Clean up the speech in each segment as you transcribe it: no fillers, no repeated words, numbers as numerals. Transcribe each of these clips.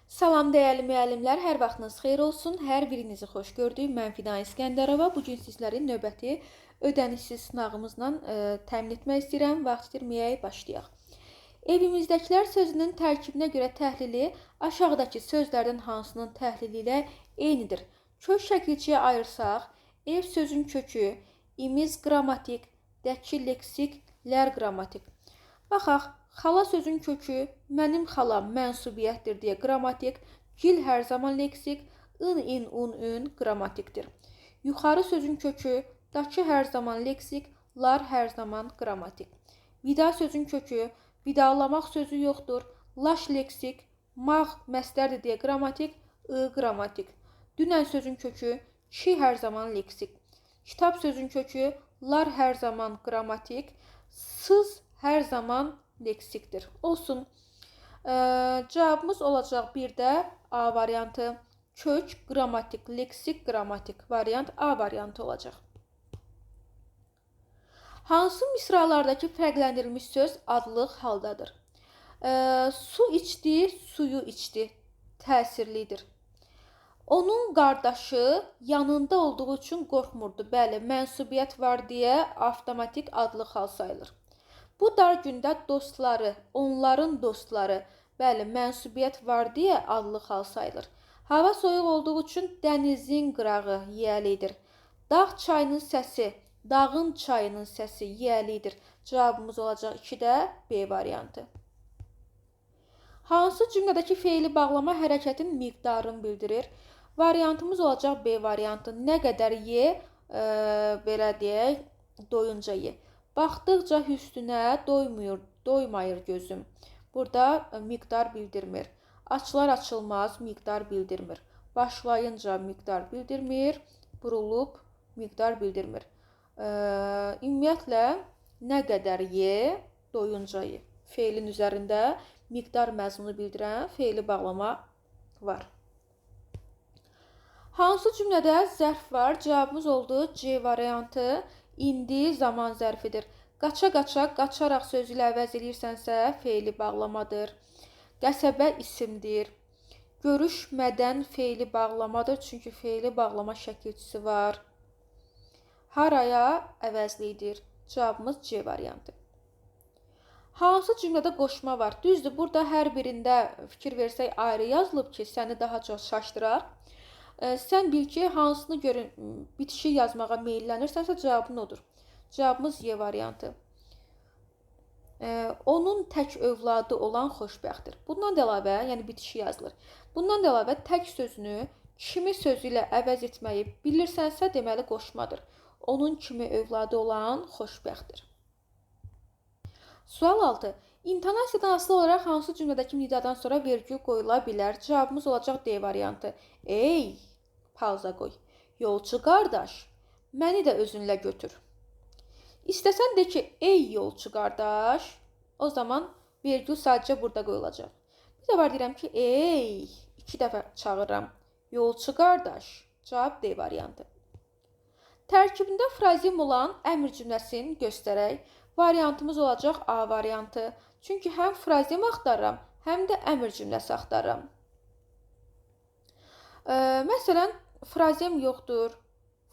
Salam dəyərli müəllimlər, hər vaxtınız xeyir olsun. Hər birinizi xoş gördük. Mən Fidan İsgəndərova. Bu gün sizləri növbəti ödənişsiz sınağımızla təmin etmək istəyirəm. Vaxt itirməyək, başlayaq. Evimizdəkilər sözünün tərkibinə görə təhlili aşağıdakı sözlərdən hansının təhlili ilə eynidir? Kök şəkilçiyə ayırsaq, ev sözün kökü, imiz qrammatik, dəki leksik, lər qrammatik. Baxaq, xala sözün kökü, mənim xalam mənsubiyyətdir deyə qrammatik, gil hər zaman leksik, ın, in, un, ün qrammatikdir. Yuxarı sözün kökü, dakı hər zaman leksik, lar hər zaman qrammatik. Vida sözün kökü, vidalamaq sözü yoxdur, laş leksik, mağ məstərdir deyə qrammatik, ı qrammatik. Dünən sözün kökü, ki hər zaman leksik. Kitab sözün kökü, lar hər zaman qrammatik, sız hər zaman leksikdir. Olsun. Cavabımız olacaq bir də A variantı. Kök, qrammatik, leksik, qrammatik variant A variantı olacaq. Hansı misralardakı fərqləndirilmiş söz adlıq haldadır? Su içdi, suyu içdi. Təsirlidir. Onun qardaşı yanında olduğu üçün qorxmurdu. Bəli, mənsubiyyət var deyə avtomatik adlıq hal sayılır. Bu dar gündə dostları, onların dostları, bəli, mənsubiyyət var deyə adlıq hal sayılır. Hava soyuq olduğu üçün dənizin qırağı yiyəlidir. Dağ çayının səsi, dağın çayının səsi yiyəlidir. Cavabımız olacaq 2-də B variantı. Hansı cümlədəki feili bağlama hərəkətin miqdarını bildirir? Variantımız olacaq B variantı. Nə qədər ye, belə deyək, doyunca ye. Baxdıqca hüsnünə doymayır gözüm. Burada miqdar bildirmir. Açılar açılmaz miqdar bildirmir. Başlayınca miqdar bildirmir. Burulub miqdar bildirmir. Ümumiyyətlə, nə qədər ye, doyunca ye. Feilin üzərində miqdar məzmunu bildirən feili bağlama var. Hansı cümlədə zərf var? Cavabımız oldu C variantı. İndi zaman zərfidir. Qaça-qaça, qaçaraq sözü ilə əvəz edirsənsə, feili bağlamadır. Qəsəbə isimdir. Görüşmədən feili bağlamadır, çünki feili bağlama şəkilçisi var. Haraya əvəzlidir. Cavabımız C variantı. Hansı cümlədə qoşma var? Düzdür, burada hər birində fikir versək ayrı yazılıb ki, səni daha çox şaşdırar. Sən bil ki, hansını görün, bitişi yazmağa meyillənirsənsə, cavabın odur. Cavabımız Y variantı. Onun tək övladı olan xoşbəxtdir. Bundan da əlavə, yəni bitişi yazılır. Bundan da əlavə tək sözünü kimi sözü ilə əvəz etməyi bilirsənsə, deməli qoşmadır. Onun kimi övladı olan xoşbəxtdir. Sual 6. İntonasiyadan asılı olaraq hansı cümlədəki nidadan sonra vergül qoyula bilər? Cavabımız olacaq D variantı. Ey, pauza qoy. Yolçu qardaş, məni də özünlə götür. İstəsən de ki, ey yolçu qardaş, o zaman vergül sadəcə burada qoyulacaq. Bir də var deyirəm ki, ey, iki dəfə çağırıram. Yolçu qardaş, cavab D variantı. Tərkibində frazem olan əmr cümləsini göstərək. Variantımız olacaq A variantı. Çünki həm frazem axtarıram, həm də əmr cümləsi axtarıram. Məsələn, frazem yoxdur,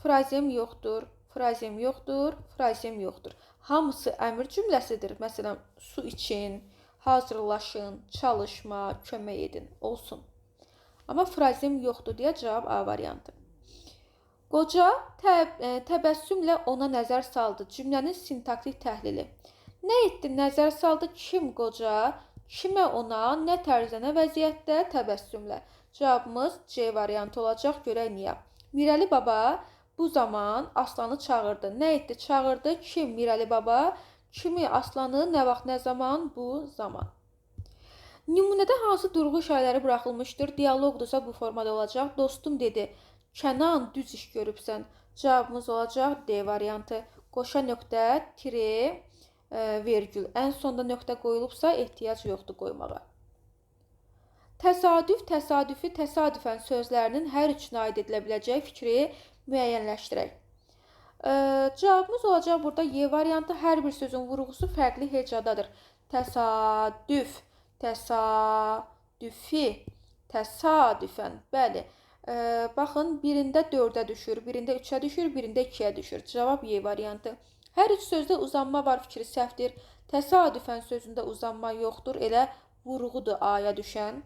frazem yoxdur, frazem yoxdur, frazem yoxdur. Hamısı əmr cümləsidir. Məsələn, su için, hazırlaşın, çalışma, kömək edin olsun. Amma frazem yoxdur deyə cavab A variantı. Qoca təbəssümlə ona nəzər saldı. Cümlənin sintaktik təhlili. Nə etdi? Nəzər saldı. Kim qoca? Kimə ona? Nə tərzdə, nə vəziyyətdə? Təbəssümlə. Cavabımız C variantı olacaq. Görək niyə? Mirəli baba bu zaman Aslanı çağırdı. Nə etdi? Çağırdı. Kim? Mirəli baba. Kimi? Aslanı. Nə vaxt, nə zaman? Bu zaman. Nümunədə hansı durğu işarələri buraxılmışdır? Dialoqdursa bu formada olacaq. Dostum dedi. Kənan, düz iş görübsən. Cavabımız olacaq D variantı. Qoşa nöqtə, tire, vergül. Ən sonda nöqtə qoyulubsa, ehtiyac yoxdur qoymağa. Təsadüf, təsadüfi, təsadüfən sözlərinin hər üçünə aid edilə biləcəyi fikri müəyyənləşdirək. Cavabımız olacaq burada Y variantı. Hər bir sözün vurğusu fərqli hecadadır. Təsadüf, təsadüfi, Təsadüfən. Bəli. Baxın, birində 4-ə düşür, birində 3-ə düşür, birində 2-yə düşür. Cavab Y variantı. Hər üç sözdə uzanma var fikri səhvdir. Təsadüfən sözündə uzanma yoxdur, elə vurğudur A-ya düşən.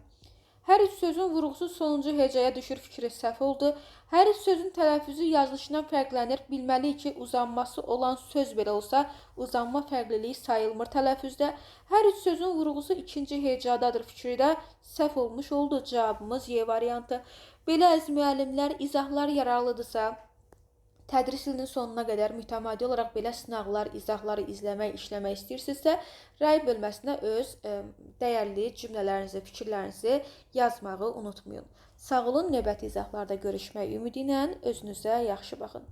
Hər üç sözün vurğusu sonuncu hecaya düşür fikri səhv oldu. Hər üç sözün tələffüzü yazılışından fərqlənir. Bilməliyik ki, uzanması olan söz belə olsa, uzanma fərqliliyi sayılmır tələffüzdə. Hər üç sözün vurğusu ikinci hecadadır fikri də səhv olmuş oldu. Cavabımız Y variantı. Belə əziz müəllimlər, izahlar yararlıdırsa, tədris ilinin sonuna qədər mütəmadi olaraq belə sınaqlar, izahları izləmək, işləmək istəyirsinizsə, rəy bölməsinə öz dəyərli cümlələrinizi, fikirlərinizi yazmağı unutmayın. Sağ olun, növbəti izahlarda görüşmək ümidi ilə özünüzə yaxşı baxın.